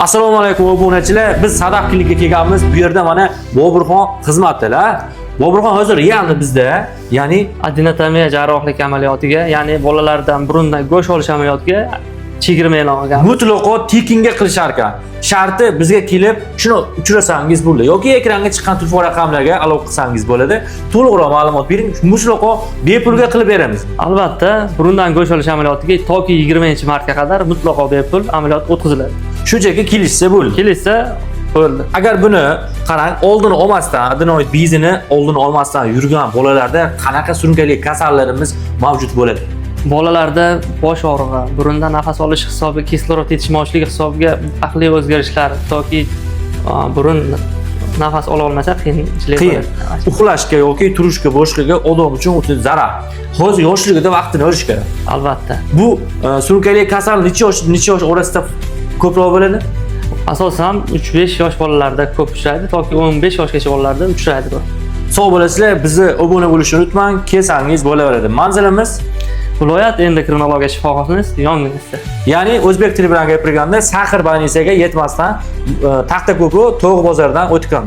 Assalomu alaykum, obunachilar. Biz Sadaf klinikaga kelganmiz. Bu yerda mana Boburxon xizmatdilar. Boburxon hozir реально bizda, ya'ni Adenotomiya jarrohlik amaliyotiga, ya'ni bolalardan burundan go'sht olish amaliyotiga chegirma e'lon qilgan. Mutlaqo tekinga qilishar ekan. Sharti bizga kelib shuni uchrasangiz bo'ldi yoki ekranga chiqqan telefon raqamlarga aloqa qilsangiz bo'ladi. To'liqroq ma'lumot bering. Mutlaqo bepulga qilib beramiz. Albatta, burundan go'sht olish amaliyotiga toki 20-martga qadar mutlaqo bepul amaliyot o'tkaziladi. Shunchaki kelishsa bo'ldi. Kelishsa bo'ldi. Agar buni qarang, oldini olmasdan, adenoid bezini oldini olmasdan yurgan bolalarda qanaqa surunkali kasallarimiz mavjud bo'ladi? Bolalarda bosh og'rig'i, burundan nafas olish hisobiga kislorod yetishmovchiligi hisobiga aqliy o'zgarishlar toki burun nafas ola olmasa qiyinchilik Qiyin. bo'ladi. Uxlashga yoki turishga, boshqaga odam uchun o'ta zarar. Hozir yoshligida vaqtini olish kerak. Albatta. Bu surunkali kasal necha yosh, necha yosh orasida ko'proq bo'ladi? Asosan 3-5 yosh bolalarda ko'p uchraydi, toki 15 yoshgacha bolalarda uchraydi bu. Sog' bo'lasizlar, bizni obuna bo'lishni unutmang, kelsangiz bo'laveradi. Manzilimiz Viloyat endokrinologiya shifoxonasi yonginasida. Ya'ni o'zbek tili bilan gapirganda Sahr больница ga yetmasdan, Taxtako'pir To'g' bozoridan o'tgan.